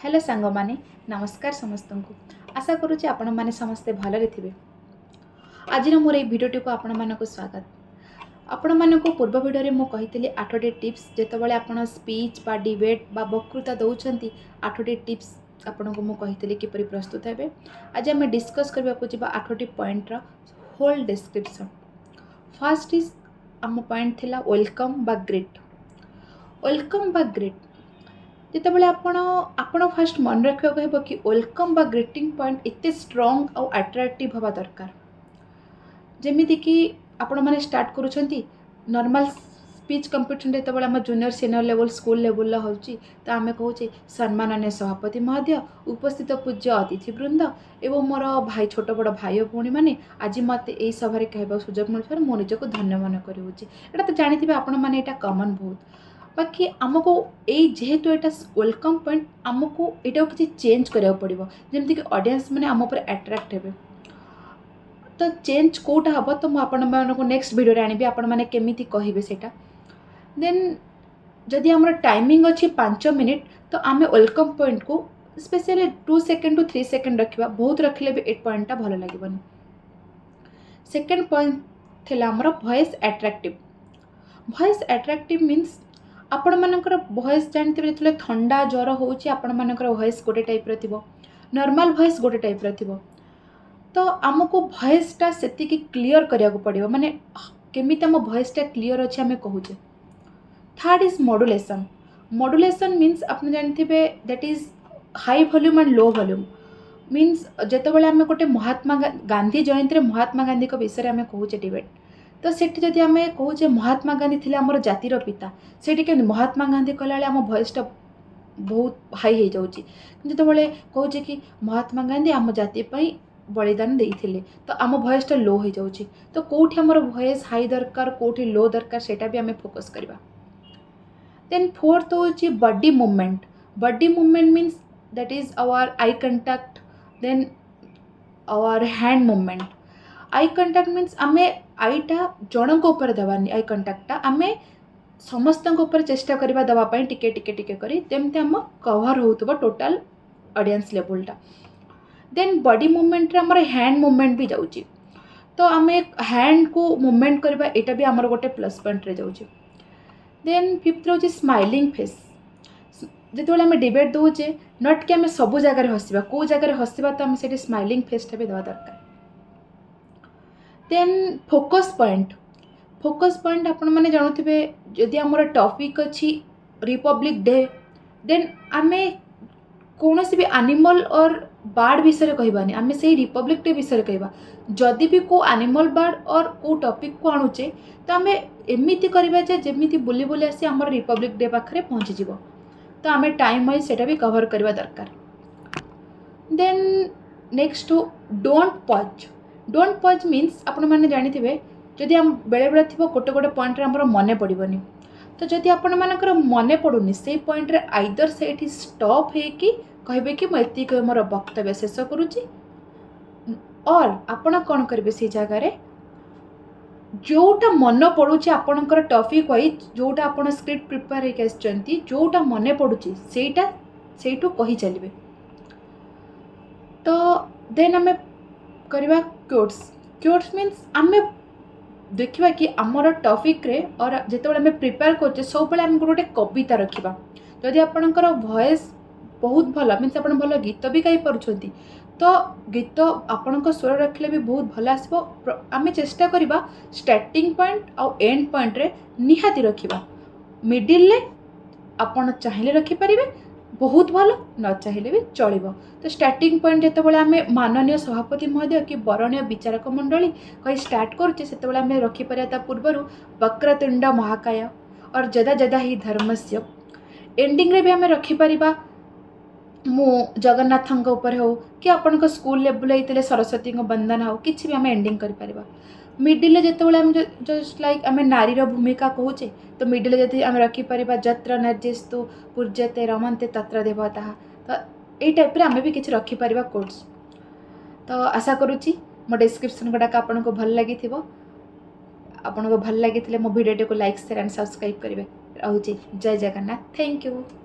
Hello ସାଙ୍ଗମାନେ, ନମସ୍କାର ସମସ୍ତଙ୍କୁ। ଆଶା କରୁଛି ଆପଣମାନେ ସମସ୍ତେ ଭଲରେ ଥିବେ। ଆଜିର ମୋର ଏଇ ଭିଡ଼ିଓଟିକୁ ଆପଣମାନଙ୍କୁ ସ୍ୱାଗତ। ଆପଣମାନଙ୍କୁ ପୂର୍ବ ଭିଡ଼ିଓରେ ମୁଁ କହିଥିଲି ଆଠଟି ଟିପ୍ସ। ଯେତେବେଳେ ଆପଣ ସ୍ପିଚ୍ ବା ଡିବେଟ୍ ବା ବକ୍ତୃତା ଦେଉଛନ୍ତି, ଆଠଟି ଟିପ୍ସ ଆପଣଙ୍କୁ ମୁଁ କହିଥିଲି କିପରି ପ୍ରସ୍ତୁତ ହେବେ। ଆଜି ଆମେ ଡିସ୍କସ୍ କରିବାକୁ ଯିବା ଆଠଟି pointer whole description. First is ଆମ ପଏଣ୍ଟ ଥିଲା welcome ବା ଗ୍ରିଟ୍। Welcome ବା ଗ୍ରିଟ୍, ଯେତେବେଳେ ଆପଣ ଫାଷ୍ଟ ମନେ ରଖିବାକୁ ହେବ କି welcome ବା ଗ୍ରିଟିଂ ପଏଣ୍ଟ ଏତେ ଷ୍ଟ୍ରଙ୍ଗ ଆଉ ଆଟ୍ରାକ୍ଟିଭ୍ ହେବା ଦରକାର। ଯେମିତିକି ଆପଣମାନେ ଷ୍ଟାର୍ଟ କରୁଛନ୍ତି ନର୍ମାଲ୍ ସ୍ପିଚ୍ କମ୍ପିଟିସନ୍, ଯେତେବେଳେ ଆମ ଜୁନିୟର, ସିନିୟର ଲେଭେଲ୍, ସ୍କୁଲ ଲେଭେଲ୍ର ହେଉଛି, ତ ଆମେ କହୁଛେ, "ସମ୍ମାନନୀୟ ସଭାପତି ମହୋଦୟ, ଉପସ୍ଥିତ ପୂଜ୍ୟ ଅତିଥି ବୃନ୍ଦ ଏବଂ ମୋର ଭାଇ, ଛୋଟ ବଡ଼ ଭାଇ ଓ ଭଉଣୀମାନେ, ଆଜି ମୋତେ ଏହି ସଭାରେ କହିବାକୁ ସୁଯୋଗ ମିଳୁଥିବାରୁ ମୁଁ ନିଜକୁ ଧନ୍ୟ ମନେ କରୁଅଛି।" ଏଇଟା ତ ଜାଣିଥିବେ ଆପଣମାନେ, ଏଇଟା କମନ୍ ବହୁତ। ବାକି ଆମକୁ ଏଇ ଯେହେତୁ ଏଇଟା welcome point, ଆମକୁ ଏଇଟାକୁ କିଛି ଚେଞ୍ଜ କରିବାକୁ ପଡ଼ିବ, ଯେମିତିକି ଅଡ଼ିଏନ୍ସ ମାନେ ଆମ ଉପରେ ଆଟ୍ରାକ୍ଟ ହେବେ। ତ ଚେଞ୍ଜ କେଉଁଟା ହେବ, ତ ମୁଁ ଆପଣମାନଙ୍କୁ ନେକ୍ସଟ ଭିଡ଼ିଓରେ ଆଣିବି, ଆପଣମାନେ କେମିତି କହିବେ ସେଇଟା। ଦେନ୍ ଯଦି ଆମର ଟାଇମିଂ ଅଛି 5 ମିନିଟ୍, ତ ଆମେ welcome ପଏଣ୍ଟକୁ specially 2 second to 3 second ରଖିବା। ବହୁତ ରଖିଲେ ବି ଏ ପଏଣ୍ଟଟା ଭଲ ଲାଗିବନି। ସେକେଣ୍ଡ ପଏଣ୍ଟ ଥିଲା ଆମର voice attractive. Voice attractive means ଆପଣମାନଙ୍କର ଭଏସ୍ ଜାଣିଥିବେ, ଯେତେବେଳେ ଥଣ୍ଡା ଜ୍ୱର ହେଉଛି, ଆପଣମାନଙ୍କର ଭଏସ୍ ଗୋଟେ ଟାଇପ୍ର ଥିବ, ନର୍ମାଲ୍ ଭଏସ୍ ଗୋଟେ ଟାଇପ୍ର ଥିବ। ତ ଆମକୁ ଭଏସ୍ଟା ସେତିକି କ୍ଲିଅର୍ କରିବାକୁ ପଡ଼ିବ, ମାନେ କେମିତି ଆମ ଭଏସ୍ଟା କ୍ଲିଅର୍ ଅଛି ଆମେ କହୁଛେ। Third is modulation. Modulation means ଆପଣ ଜାଣିଥିବେ, that is high volume and low volume. Means ଯେତେବେଳେ ଆମେ ଗୋଟେ ମହାତ୍ମା ଗାନ୍ଧୀ ଜୟନ୍ତୀରେ ମହାତ୍ମା ଗାନ୍ଧୀଙ୍କ ବିଷୟରେ ଆମେ କହୁଛେ ଡିବେଟ୍, ତ ସେଠି ଯଦି ଆମେ କହୁଛେ "ମହାତ୍ମା ଗାନ୍ଧୀ ଥିଲେ ଆମର ଜାତିର ପିତା", ସେଇଠି କେମିତି ମହାତ୍ମା ଗାନ୍ଧୀ କଲାବେଳେ ଆମ ଭଏସ୍ଟା ବହୁତ ହାଇ ହେଇଯାଉଛି। କିନ୍ତୁ ଯେତେବେଳେ କହୁଛେ କି "ମହାତ୍ମା ଗାନ୍ଧୀ ଆମ ଜାତି ପାଇଁ ବଳିଦାନ ଦେଇଥିଲେ", ତ ଆମ ଭଏସ୍ଟା ଲୋ ହେଇଯାଉଛି। ତ କେଉଁଠି ଆମର ଭଏସ୍ ହାଇ ଦରକାର, କେଉଁଠି ଲୋ ଦରକାର, ସେଇଟା ବି ଆମେ ଫୋକସ୍ କରିବା। ଦେନ୍ ଫୋର୍ଥ ହେଉଛି body movement. Body movement means that is our eye contact, then our hand movement. Eye contact means ଆମେ ଆଇଟା ଜଣଙ୍କ ଉପରେ ଦେବାନି, I କଣ୍ଟାକ୍ଟଟା ଆମେ ସମସ୍ତଙ୍କ ଉପରେ ଚେଷ୍ଟା କରିବା ଦେବା ପାଇଁ, ଟିକେ ଟିକେ ଟିକେ କରି, ଯେମିତି ଆମ କଭର୍ ହେଉଥିବ ଟୋଟାଲ୍ ଅଡ଼ିଏନ୍ସ ଲେଭେଲଟା। ଦେନ୍ ବଡି ମୁଭମେଣ୍ଟରେ ଆମର ହ୍ୟାଣ୍ଡ ମୁଭମେଣ୍ଟ ବି ଯାଉଛି। ତ ଆମେ ହ୍ୟାଣ୍ଡକୁ ମୁଭମେଣ୍ଟ କରିବା, ଏଇଟା ବି ଆମର ଗୋଟେ ପ୍ଲସ୍ ପଏଣ୍ଟରେ ଯାଉଛି। ଦେନ୍ ଫିଫ୍ଥ ରହୁଛି ସ୍ମାଇଲିଂ ଫେସ୍। ଯେତେବେଳେ ଆମେ ଡିବେଟ୍ ଦେଉଛେ, not କି ଆମେ ସବୁ ଜାଗାରେ ହସିବା, କେଉଁ ଜାଗାରେ ହସିବା, ତ ଆମେ ସେଇଠି ସ୍ମାଇଲିଂ ଫେସ୍ଟା ବି ଦେବା ଦରକାର। Then focus point. Focus point ଆପଣମାନେ ଜାଣୁଥିବେ, ଯଦି ଆମର ଟପିକ୍ ଅଛି ରିପବ୍ଲିକ୍ ଡେ, ଦେନ୍ ଆମେ କୌଣସି ବି ଆନିମଲ୍ ଅର୍ ବାର୍ଡ଼ ବିଷୟରେ କହିବାନି, ଆମେ ସେଇ ରିପବ୍ଲିକ୍ ଡେ ବିଷୟରେ କହିବା। ଯଦି ବି କେଉଁ ଆନିମଲ୍, ବାର୍ଡ଼ ଅର୍ କେଉଁ ଟପିକ୍କୁ ଆଣୁଛେ, ତ ଆମେ ଏମିତି କରିବା ଯେ ଯେମିତି ବୁଲି ବୁଲି ଆସି ଆମର ରିପବ୍ଲିକ୍ ଡେ ପାଖରେ ପହଞ୍ଚିଯିବ। ତ ଆମେ ଟାଇମ୍ ୱାଇଜ୍ ସେଇଟା ବି କଭର୍ କରିବା ଦରକାର। Then next, don't pause. Don't pause means ଆପଣମାନେ ଜାଣିଥିବେ, ଯଦି ଆମ ବେଳେବେଳେ ଥିବ ଗୋଟେ ଗୋଟେ ପଏଣ୍ଟରେ ଆମର ମନେ ପଡ଼ିବନି। ତ ଯଦି ଆପଣମାନଙ୍କର ମନେ ପଡ଼ୁନି, ସେଇ ପଏଣ୍ଟରେ ଆଇଦର ସେଇଠି ଷ୍ଟପ୍ ହେଇକି କହିବେ କି ମୁଁ ଏତିକି କହି ମୋର ବକ୍ତବ୍ୟ ଶେଷ କରୁଛି, ଅର୍ ଆପଣ କ'ଣ କରିବେ, ସେଇ ଜାଗାରେ ଯେଉଁଟା ମନେ ପଡ଼ୁଛି ଆପଣଙ୍କର ଟପିକ୍ ୱାଇଜ୍, ଯେଉଁଟା ଆପଣ ସ୍କ୍ରିପ୍ଟ ପ୍ରିପେୟାର ହେଇକି ଆସିଛନ୍ତି, ଯେଉଁଟା ମନେ ପଡ଼ୁଛି, ସେଇଟା ସେଇଠୁ କହି ଚାଲିବେ। ତ ଦେନ୍ ଆମେ କରିବା କ୍ୱୋଟ୍ସ। କ୍ୱୋଟ୍ସ ମିନ୍ସ ଆମେ ଦେଖିବା କି ଆମର ଟପିକ୍ରେ ଅର୍ ଯେତେବେଳେ ଆମେ ପ୍ରିପେୟାର କରୁଛେ, ସବୁବେଳେ ଆମେ ଗୋଟେ ଗୋଟେ କବିତା ରଖିବା। ଯଦି ଆପଣଙ୍କର ଭଏସ୍ ବହୁତ ଭଲ, ମିନ୍ସ ଆପଣ ଭଲ ଗୀତ ବି ଗାଇପାରୁଛନ୍ତି, ତ ଗୀତ ଆପଣଙ୍କ ସ୍ୱର ରଖିଲେ ବି ବହୁତ ଭଲ ଆସିବ। ଆମେ ଚେଷ୍ଟା କରିବା ଷ୍ଟାର୍ଟିଂ ପଏଣ୍ଟ ଆଉ ଏଣ୍ଡ ପଏଣ୍ଟରେ ନିହାତି ରଖିବା। ମିଡ଼ିଲରେ ଆପଣ ଚାହିଁଲେ ରଖିପାରିବେ, ବହୁତ ଭଲ, ନ ଚାହିଁଲେ ବି ଚଳିବ। ତ ଷ୍ଟାର୍ଟିଂ ପଏଣ୍ଟ ଯେତେବେଳେ ଆମେ "ମାନନୀୟ ସଭାପତି ମହୋଦୟ କି ବରଣୀୟ ବିଚାରକ ମଣ୍ଡଳୀ" କହି ଷ୍ଟାର୍ଟ କରୁଛେ, ସେତେବେଳେ ଆମେ ରଖିପାରିବା ତା ପୂର୍ବରୁ "ବକ୍ରତୁଣ୍ଡ ମହାକାୟ" ଅର୍ "ଯଦା ଯଦା ହି ଧର୍ମସ୍ୟ"। ଏଣ୍ଡିଂରେ ବି ଆମେ ରଖିପାରିବା, ମୁଁ ଜଗନ୍ନାଥଙ୍କ ଉପରେ ହେଉ କି ଆପଣଙ୍କ ସ୍କୁଲ ଲେଭେଲ୍ ହେଇଥିଲେ ସରସ୍ୱତୀଙ୍କ ବନ୍ଦନା ହେଉ, କିଛି ବି ଆମେ ଏଣ୍ଡିଂ କରିପାରିବା। ମିଡ଼ିଲରେ ଯେତେବେଳେ ଆମେ ଜଷ୍ଟ ଲାଇକ୍ ଆମେ ନାରୀର ଭୂମିକା କହୁଛେ, ତ ମିଡ଼ିଲରେ ଯଦି ଆମେ ରଖିପାରିବା "ଯତ୍ର ନାର୍ଯ୍ୟସ୍ତୁ ପୂଜ୍ୟନ୍ତେ ରମନ୍ତେ ତତ୍ର ଦେବତାଃ", ତ ଏଇ ଟାଇପ୍ରେ ଆମେ ବି କିଛି ରଖିପାରିବା କୋଟ୍ସ। ତ ଆଶା କରୁଛି ମୋ ଡେସ୍କ୍ରିପସନ୍ ଗୁଡ଼ାକ ଆପଣଙ୍କୁ ଭଲ ଲାଗିଥିବ। ଆପଣଙ୍କୁ ଭଲ ଲାଗିଥିଲେ ମୋ ଭିଡ଼ିଓଟିକୁ ଲାଇକ୍, ସେୟାର ଆଣ୍ଡ ସବସ୍କ୍ରାଇବ୍ କରିବେ। ରହୁଛି, ଜୟ ଜଗନ୍ନାଥ, thank you.